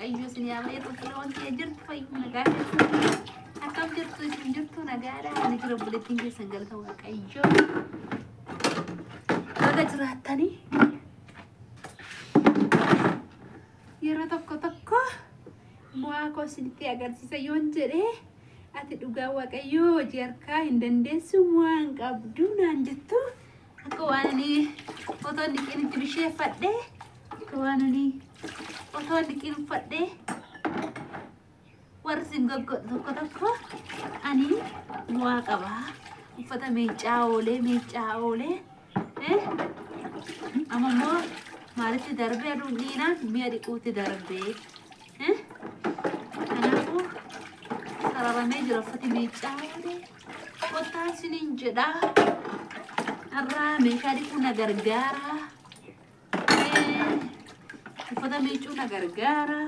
Waaqayyo isin yaa baay'atu firoon kee jirtu fayyuma nagaa keessatti akkam jirtu isin jirtu nagaadha. Ani jira obboleettiin keessan galata Waaqayyo. Baga jiraattanii yeroo tokko tokko bu'aa koo isinitti agarsiisa yoon jedhee ati dhugaa Waaqayyo hojii harkaa hin dandeessu waan qabdu naan jettu akka waan ani otoo niqiin itti bisheeffadhe akka waan ani otoo niqiin uffadhe warri isin goggodhu tokko tokko ani bu'aa qaba uffata miicaa oolee miicaa oolee amma immoo maalitti darbee aduun dhiinaan mi'a dhiquutti darbee kanaafuu sararamee jira uffati miicaa oolee kottaa isiniin jedha har'aa meeshaa dhiquu na gargaara uffata miicuu na gargaara.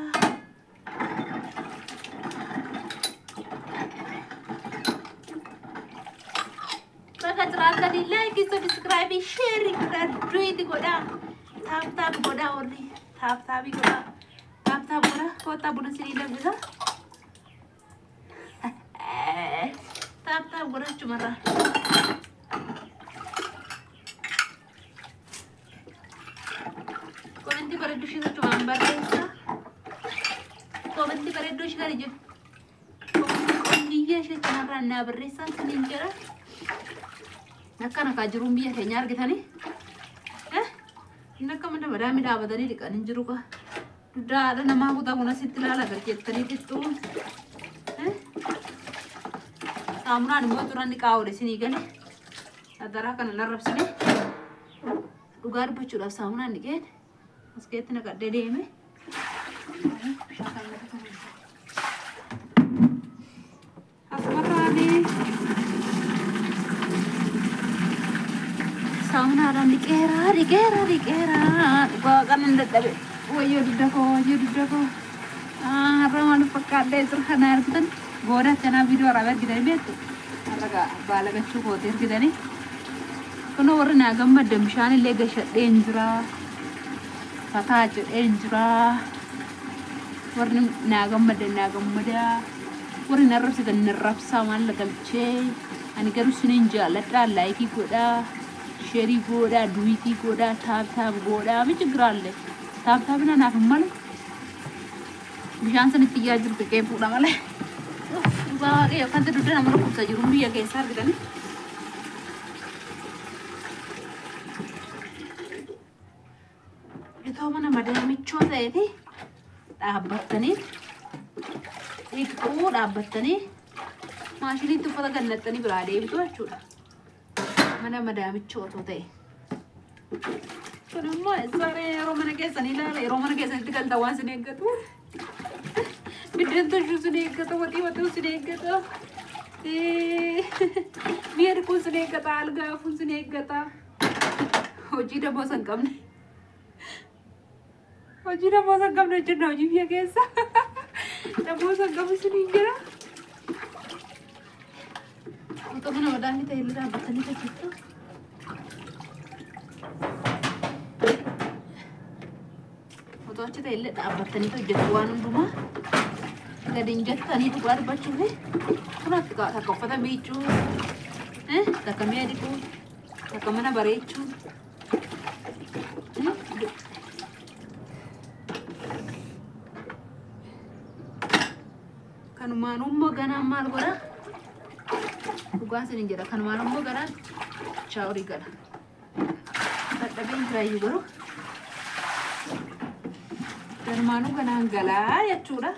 Baga jiraatanii like subscribe share godhaa duwiti godhaa tap tap godhaa warri tap tapii godhaa tap tap godhaa kottaa buna isinii danfisa. Tap tap godhaa achumarraa. Commentii bareedduu ishee achumaan barreessa. Commentii bareedduu ishee kan ijoo. Commentii qonniyyaa ishee kanarraa naa barreessaa isiniin jedha. Akkana kaa jiruun biyya keenya argitanii. Inni akka mana madaamii dhaabatanii dhiqan hin jiru kaa. Duddaa haadha namaa kutaa kun asitti ilaala gad jettanii fixxuu. Saamunaan immoo turan dhiqaa oole isinii gale. Adaraa kana narrabsine. Dhugaa dubbachuudhaaf saamunaan dhiqeen as keessatti naqadhee deeme. Asumarraanii saamunaadhaan dhiqeera dhiqeera dhiqeera dhugaa kanan dadhabe. Wayyoo dugda koo wayyoo dugda koo. Har'a maal fakkaadhee jira kana argitan booda akkanaa viidiyoo waraabee argitanii beektu. Har'a baala gachuu kootee argitanii. Kunoo warri naa gammaddan bishaan illee gashadheen jira. Fataa jedheen jira. Warri naa gammaddan naa gammadaa. Warri na arrabsitan na arrabsaa maal galchee. Ani garuu isiniin jaalladhaa like godhaa. Share godhaa duet godhaa tap tap godhaa mi ችግር tap tapina naaf hin malu. Bishaan sanitti iyyaa jirtu qeefuudha malee. Dhugaa Waaqayyo akkanta dugda nama dhukkubsa jiru biyya keessaa argitanii. Itoo mana madaamichoo ta'eeti dhaabbattanii dhiquu dhaabbattanii maashiniitti uffata gannattanii biraa deebitu jechuudha. Mana madaamichoo otoo ta'e. Kun immoo saree yeroo mana keessanii ilaala yeroo mana keessanitti galta waan sin eeggatu. Biddeen tolchuu sin eeggata, waxii waxuu sin eeggata. Mi'a dhiquun sin eeggata, algaa afuun sin eeggata. Hojii damoosa hin qabne. Hojii damoosa hin qabne hojjenna hojii biyya keessa. Damoosa hin qabu siniin jira. Otoo mana madaamii ta'e illee dhaabbatanii hojjettu. Otoo achi ta'e illee dhaabbatanii hojjettu waan hundumaa. Gadi hin jettanii dhugaa dubbachuufi. Kun takka uffata miiccuu, takka mi'a dhiquu, takka mana bareechuu. Kanumaan immoo ganaan maal godha? Dhugaa isiniin jedha. Kanumaan immoo ganaan shower gala. Dadhabeen jiraayyuu garuu. Kanumaanuu ganaan galaa jechuudha.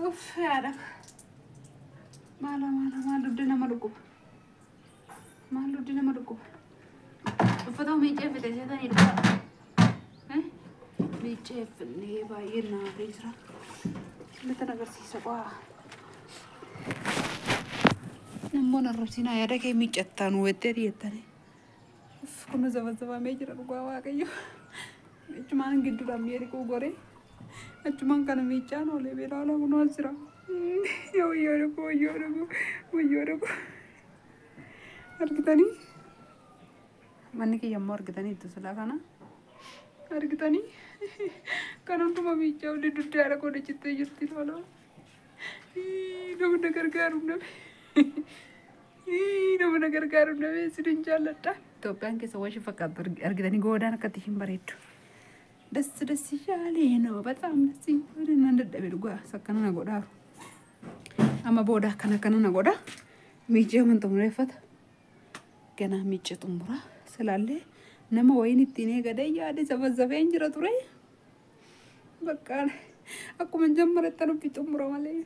Uff yaada. Maala maala maal dugda nama dhukkuba. Maal dugdi nama dhukkuba. Uffata miiccee fite seetanii dhugaa. Miiccee finnee baay'ee naafee jira. Isinitti agarsiisa qaa. Nammoon arrabsinaa yaada kee miiccattaan hubattee jettanii. Uff kun zabazabamee jira dhugaa Waaqayyo. Achumaan gidduudhaan mi'a dhiquu goree. Achumaan kana miiccaan oolee beelaa kunoo as jira. Wayyoo dhukku wayyoo dhukku wayyoo dhukku. Argitanii? Manni kiyya immoo argitaniittu silaa kana. Argitanii kan hunduma miichaa olii duddaadha godhe cittee jirti lola. Nama na gargaaru nabe. Nama na gargaaru nabe isinin jaalladha. Itoophiyaan keessa waan ishee fakkaattu argitanii goodaan akkatti hin bareeddu. ደስ ደስ እያለ ነው። በጣም ደስ እያለ እና dadhabe dhugaa akkana na godhaaru. Amma booda akkana akkana na godha. Miicee aman xumureeffata. Ganaa miicee xumura. Silaallee nama wayiin ittiin eegadee yaade zafazafeen jira ture. Bakka akkuma jammaretti nuti xumura malee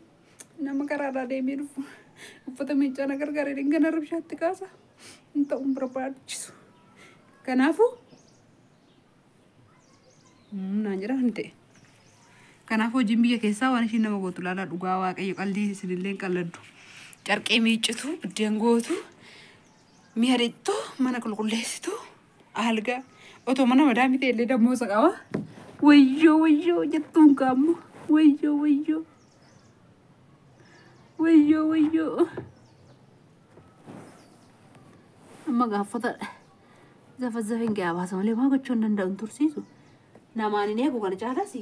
nama karaarraa deemee dhufu uffata miicaa na gargaaree gana rabshaatti kaasa hin ta'uun barbaachisu. Kanaafuu naan jedha kan ta'e. Kanaafuu hojiin biyya keessaa waan ishiin nama gootu ilaalaa dhugaa waaqayyo qalbii isinillee hin qalladdu. Carqee miiccitu, biddeen gootu, mi'a dhiqxu, mana qulqulleessitu, algaa otoo mana madaamii ta'e illee dammoo isa qaba. Wayyoo wayyoo jettuun kaammu wayyoo wayyoo wayyoo wayyoo. Amma gaafota zafazafeen ga'aa baasa malee maa gochuu hin danda'u hin tursiisu. Namaan hin eegu kana caalasi.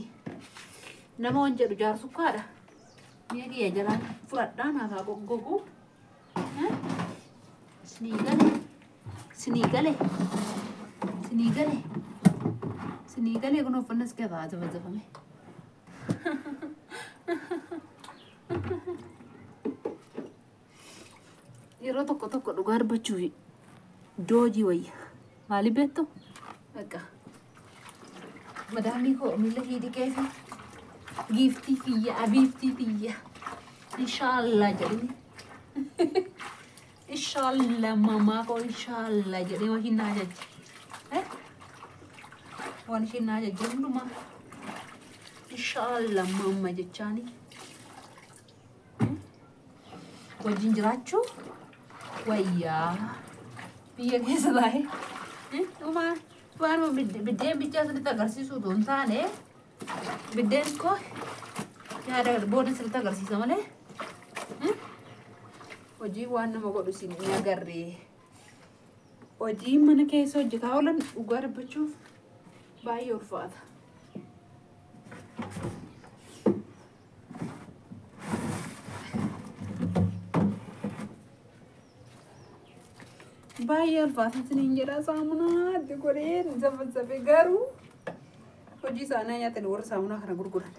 Nama waan jedhu jaarsukkaadha. Mi'a kiyya jalaan fudhadhaa naaf haa goggogu. Sinii gale. Sinii gale. Sinii gale. Sinii galee kun uffannas gabaa zafazafame. Yeroo tokko tokko dhugaa dubbachuuf doojii wayya. Maaliif beektu? Bakka. Madaamii koo miila ishii dhiqee fi giiftii kiyya abiiftii kiyya. Inshaallah jedhini. Inshaallah mamaa koo inshaallah jedhee waan ishiin na ajajje. Waan ishiin na ajajje hundumaa. Inshaallah mamma jechaani. Wajjin jiraachuu wayyaa. Biyya keessa taa'ee. Dhumaa waan biddeen bichaa sirriitti agarsiisuu otoo hin taane biddeen koo yaada booda sirriitti agarsiisa malee hojii waan nama godhu isin hin agarre. Hojii mana keessa hojjetaa oolan dhugaa dubbachuuf baay'ee ulfaata. Baay'ee ulfaata isiniin jedha saamunaa itti godhee zafazzafe garuu hojii isaanii nyaatan warra saamunaa kana gurguran.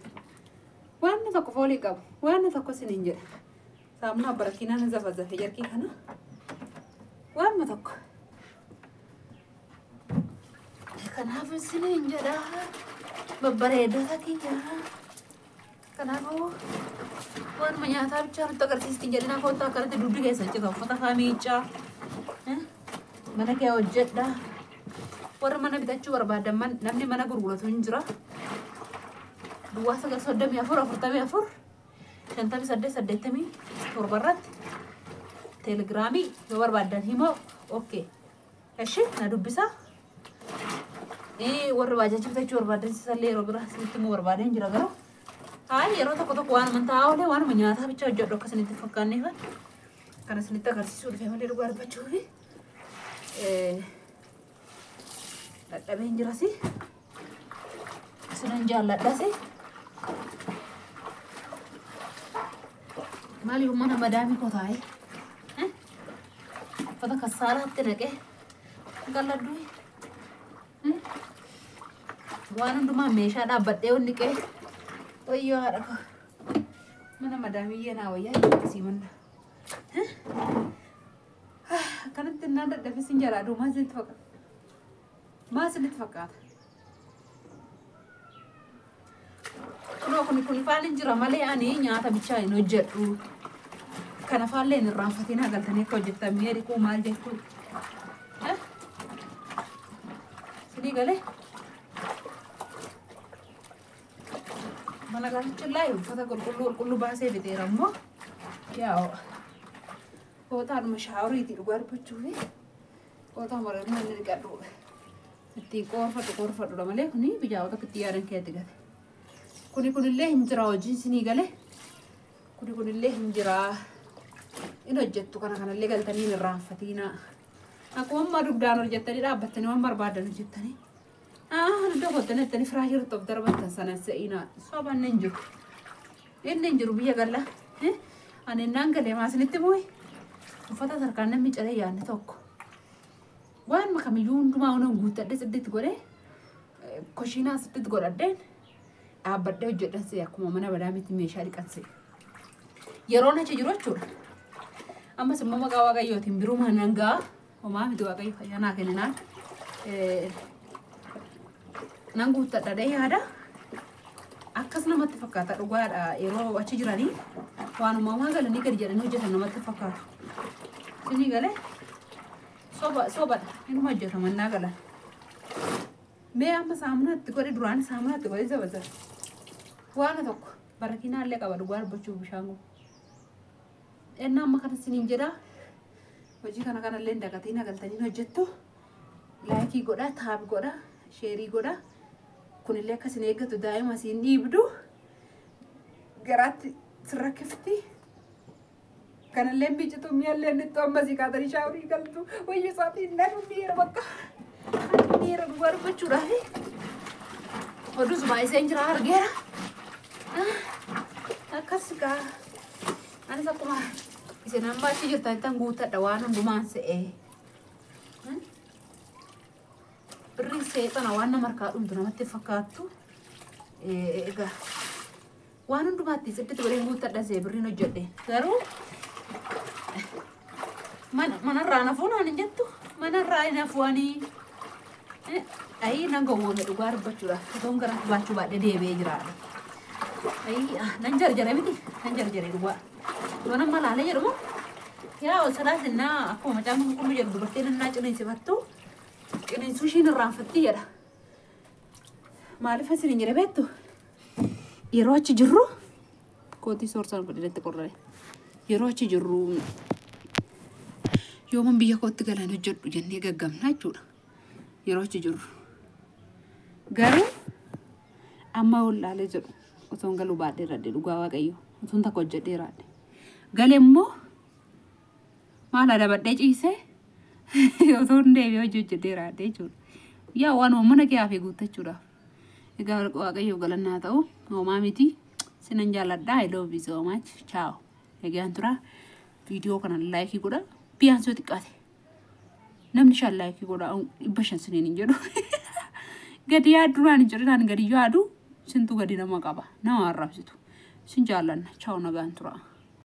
Waan tokko foolii qabu waan tokko isiniin jedha. Saamunaa barakinaan zafazzafe jarkii kana waan tokko. Kanaaf isiniin jedha babbareedota kiyya. Kanaafuu waanuma nyaataa bichaa nutti agarsiisti jedhina kottaa akkanatti dugdi keessa cita uffata faa miicaa. Mana kee hojjedha. Warra mana bitachuu barbaadan namni mana gurguratu hin jira. Duwwaa 9 34 44 58 87 irratti teelegiraamii yoo barbaadan himoo okkee. Eshi na dubbisa. Warra baajajii bitachuu barbaadan sisallee yeroo biraa isinitti immoo barbaadeen jira garuu. Hayi yeroo tokko tokko waan amantaa oolee waanuma nyaataa bichaa hojjedhu akka isinitti fakkaanneef kan isinitti agarsiisuu dhufe malee dhugaa dubbachuufi. Dadhabeen jirasi. Isinan jaalladhasi. Maaliif mana madaamii koo taa'ee? Uffata kassaaraatti naqee qalladhu. Waan hundumaa meeshaa dhaabbadhee wanni qee. Wayyoo haadha koo. Mana madaamiyyee naa wayyaa akkasii manna. Akkanatti innaan dadhabe sin jalaa aduu maal isinitti fakkaata? Maal isinitti fakkaata? Kunoo kun kun ifaan hin jira malee ani nyaata bichaa hin hojjedhu. Kana faallee hin irraanfatinaa galtanii akka hojjettan mi'a dhiquu maal jechuu. Sinii galee? Mana galchullaa uffata qulqulluu qulqulluu baasee biteera immoo yaa'u. Fooxaadhuma shaaworiitii dhugaa dubbachuufi fooxaa maranii inni dhiqadhu ittiin qoorfadhu qoorfadhudha malee kuni bijaa'ota itti yaadan keetti gate. Kuni kunillee hin jira hojiin sinii galee kuni kunillee hin jira. In hojjettu kana kanallee galtanii hin irraanfatinaa. Akkuma ammaa dugdaan hojjettanii dhaabbattanii waan barbaadan hojjettanii. Dugda qottanii jettanii firaashii irratti of darbattan sana se'inaa. Soba inni hin jiru. Inni hin jiru biyya galla. Ani innaan galee maasinitti bu'e. Uffata sarkaan namni calee yaadne tokko. Waan kamiyyuu hundumaa hunan guuttadhee sidditti godhee koshiinaa sidditti godhadheen dhaabbadhee hojjedhan se'e akkuma mana badaa miti meeshaa dhiqan se'e. Yeroon achi jiru jechuudha. Ammas immoo maqaa Waaqayyootiin birumaa nan ga'a. Homaa miti, Waaqayyo fayyaa naa kenninaan. Nan guuttadha yaada. Akkas namatti fakkaata dhugaadha, yeroo achi jiranii waan uumamaa galanii gadi jedhanii hojjetan namatti fakkaatu. Isinii galee soba sobadha, inuma hojjetamannaa galan. Mee amma saamunaatti godhe, duraan saamunaatti godhe zabazara. Waan tokko barakinaallee qaba dhugaa dubbachuuf bishaan kun. Ennaa amma kana isiniin jedhaa, hojii kana kanallee hin dagatiin agaltanii hojjettu. Like godhaa, tap godhaa, share godhaa. Kunillee akkasin eeggatu, daa'ima siin dhiibdu garaatti sirrakkifti. Kanallee miicitu, mi'allee inni ammasii kaatanii shower galtu wayya isaatiin nan miira bakka. Miira dhugaa dubbachuudhaafi. Oduus baay'iseen jira argeera. Akkas gaa. Anis akkuma isin amma achi jirtan tan guuttadha waan hundumaan se'ee. Birriin seexana waan nama harkaa dhumtu namatti fakkaattu. Egaa waan hundumaatti sirriitti godheen guuttadha see birriin hojjedhe. Garuu manarraa nafuu naan hin jettu. Manarraa hin hafuanii. Ayii, nan gowwoome dhugaa dubbachuudhaaf. Otoon gara baachuu baadhee deebi'ee jiraadha. Ayii, nan jarjare miti, nan jarjare dhugaa. Yoon amma laalee jedhumu yaa ol salaasinnaa akkuma Macaafni Qulqulluu jedhu dubartiin innaa ciniinsifattu ciniinsuu ishiin irraanfatti jedha. Maaliif isin hin jedhe beektu? Yeroo achi jirru kootii soorsaan godhinatti qorrare. Yeroo achi jirru yooman biyya kootti galan hojjedhu jennee gaggamna jechuudha. Yeroo achi jirru. Garuu amma wallaalee jedhu otoon galuu baadhee irradhe, dhugaa Waaqayyo otoon takka hojjedhee raadhe. Galee immoo maal adabadhee ciisee otoon deebi'ee hojii hojjedhee raadhe jechuudha. Yaa waan mana kee hafee guuttachuudhaaf. Egaa Waaqayyoof galannaa ta'u, homaa miti. Sinan jaalladha. I love you so much. Ciao. Egaan tura. Viidiyoo kana like godha. Biyyaan soo xiqqaate. Namni 5 like godha, 500 siniin hin jedhu. Gadi yaaddu naan hin jedhu, naan gadi yaadu sintu gadi nama qaba. Nama arrabsitu. Sin jaallanna. Ciao, nagaan tura.